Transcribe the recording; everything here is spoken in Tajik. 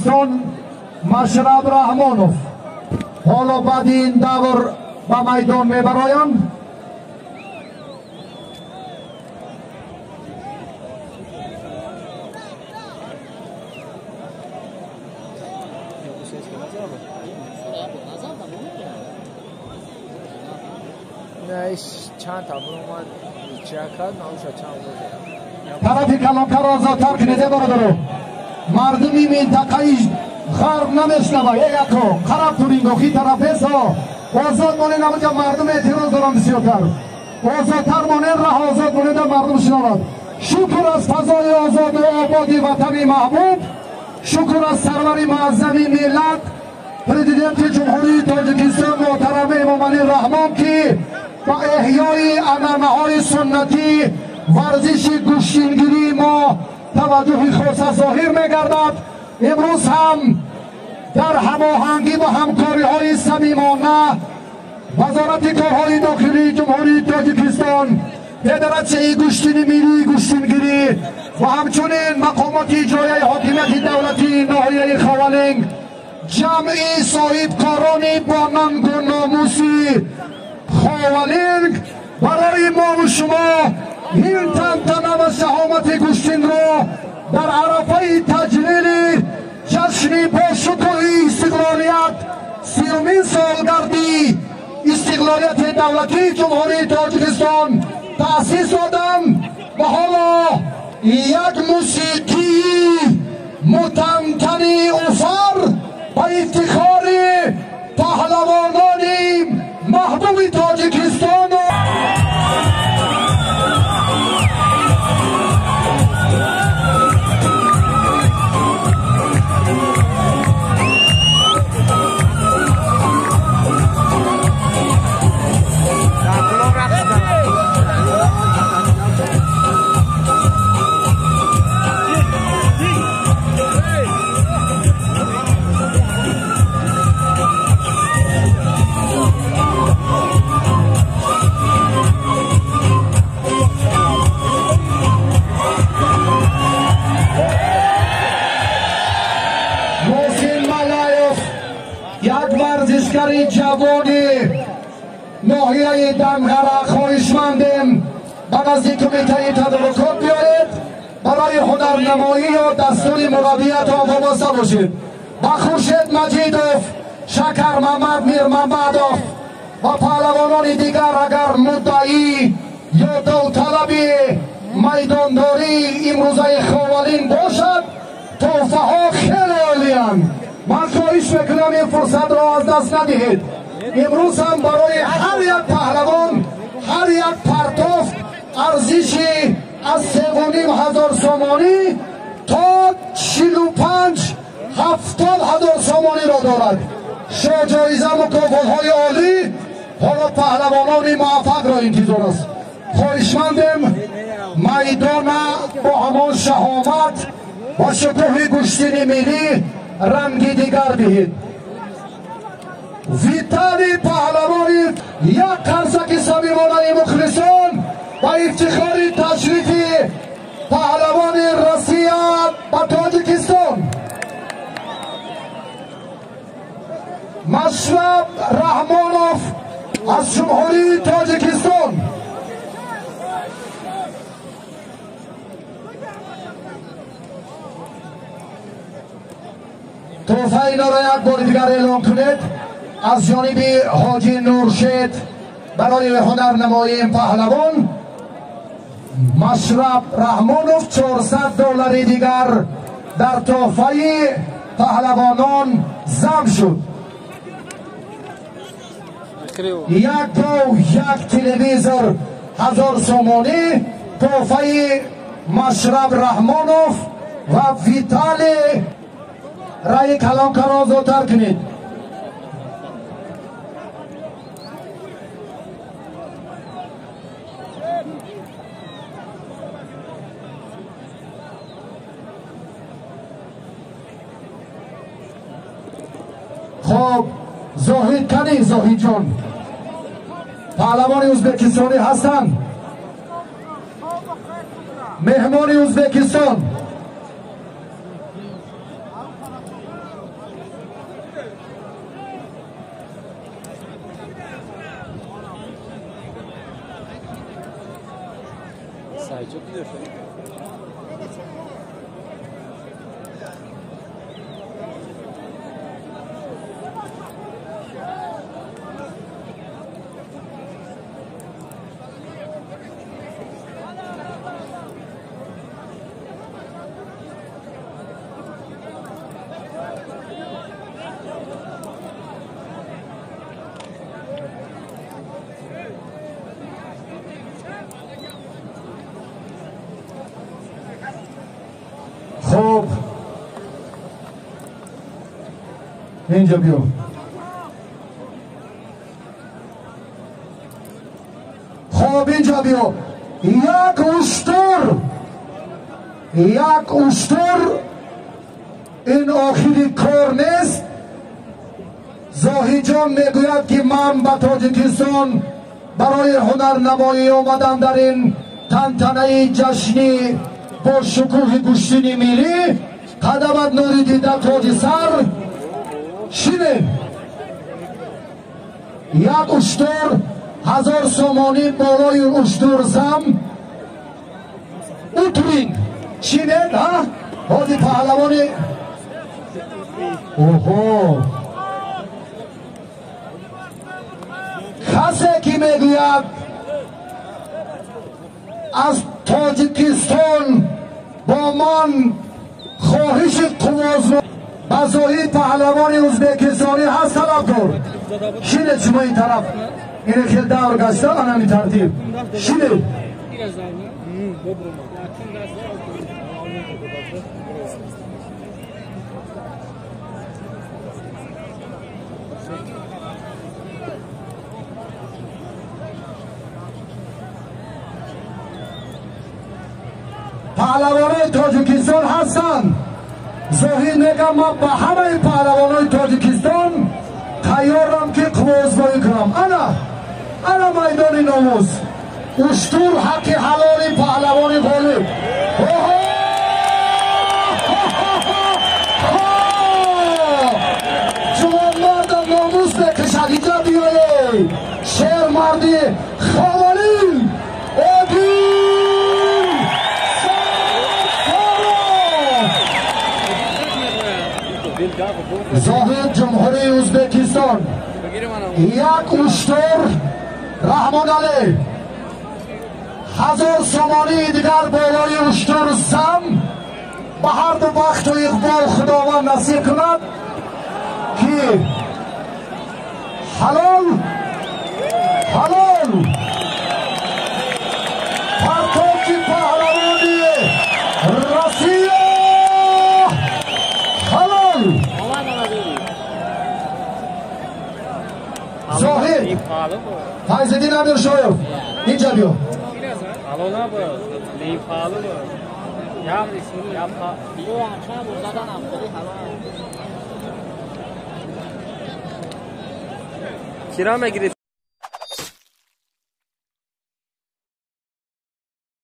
Ӯзбекистон Машраб Раҳмонов ҳоло баъди ин давр ба майдон мебароянд. Тарафи калонкаро озодтар кунед, бародаро. Мардуми минтақаи ғарб намешнава. Яко қараб туринго хи тарафесо озод монед, амаҷа мардум эътироз доранд бисёртар. Озодтар монед, раҳ озод монед, мардум шинавад. Шукр аз фазои озоду ободи ватани маҳбуб, шукр аз сарвари муаззами миллат, президенти Ҷумҳурии Тоҷикистон муҳтарам Эмомалӣ Раҳмон, ки ба эҳёи анъанаҳои суннатӣ варзиши гӯштингирии мо таваҷҷӯҳи хоса зоҳир мегардад. Имрӯз ҳам дар ҳамоҳангӣ ва ҳамкориҳои самимона Вазорати корҳои дохилии Ҷумҳурии Тоҷикистон, Федератсияи гӯштини миллии гӯштингирӣ ва ҳамчунин мақомоти иҷроияи ҳокимияти давлатии ноҳияи Ховалинг, ҷамъи соҳибкорони бо нангу номуси Ховалинг барои мову шумо ин тантана ва шаҳомати гӯштинро дар арафаи таҷлили ҷашни бошукӯҳи истиқлолият, 30-умин солгарди истиқлолияти давлатии Ҷумҳурии Тоҷикистон таъсис доданд ва ҳоло як мусиқии мутантани уфар ба ифтихори паҳлавонони маҳбуби Тоҷикистон. Варзишгари ҷавони ноҳияи Дамғара, хоҳишмандем ба назди кумитаи тадорукот биёед, барои ҳунарнамоӣ ё дастури мураббиятон вобаста бошед. Ба Хуршед Маҷидов, Шакармамад Мирмамадов ва паҳлавонони дигар агар муддаӣ ё довталаби майдондории имрӯзаи Ховалин бошад, тӯҳфаҳо хеле олиянд. Ман хоҳиш мекунам ин фурсатро аз даст надиҳед. Имрӯз ҳам барои ҳар як паҳлавон ҳар як партоф арзиши аз 3,5 ҳазор сомонӣ то 45-70 ҳазор сомониро дорад. Шоҳҷоиза, мукофотҳои олӣ ҳоло паҳлавонони муваффақро интизор аст. Хоҳишмандем майдона бо ҳамон шаҳомат ва шукӯҳи гӯштини миллӣ ранги дигар диҳед. Витали паҳлавони, як қарсаки самимонаи мухлисон ба ифтихори ташрифи паҳлавони Россия ба Тоҷикистон. Машраб Раҳмонов аз Ҷумҳурии Тоҷикистон. Тӯҳфаи инро як бори дигар эълон кунед. Аз ҷониби ҳоҷи Нуршед барои ҳунарнамоии паҳлавон Машраб Раҳмонов 400 доллари дигар дар тӯҳфаи паҳлавонон зам шуд. Як гов, як телевизор, 1000 сомонӣ тӯҳфаи Машраб Раҳмонов ва Витали. Раи калонкаро зудтар кунед. Хоб, Зоҳид кани, Зоҳидҷон паҳлавони ӯзбекистонӣ ҳастанд, меҳмони Ӯзбекистон. خب اینجا بیو. خب اینجا بیو. یک اشتر این آخری کار نیست. زاهد جان میگوید که من به تاجیکستان برای هنرنمایی آمدم در این تنتنه جشنی با شکوه گوشتینی میلی. قدمت نوری دیده تاج سر شینه. یک اشتر 1000 سومانی بالای اشتر زم اوترین شینه ها هادی پهلوانی. اوهو کسی که میگوید از تاجیکستان با من خواهش قواز به زاهد پهلوان ازبکستانی هست طلب کن. شینه شما این طرف اینه که دور گشته آنمی ترتیب شینه. پهلوانای تاجیکستان هستند. زاهد میگم من به همه پهلوانای تاجیکستان تیارم که قوازبایی کنم. انا میدان ناموس. اشتر حق حلال پهلوان غالب. جوان مرد ناموس بکشد. اینجا بیایید شیر مردی خوالی عادل زاهد جمهوری ازبکستان. یک اشتر رحمان علی 1000 سومانی دیگر بالای اشتر زم. به هر دو بخت و اقبال خداوند نصیب کند که حلال حلال پرتاب پهلوانی روسیه حلال. زاهد فیض‌الدین امیرشایف اینجا بیا. چرا میگیری؟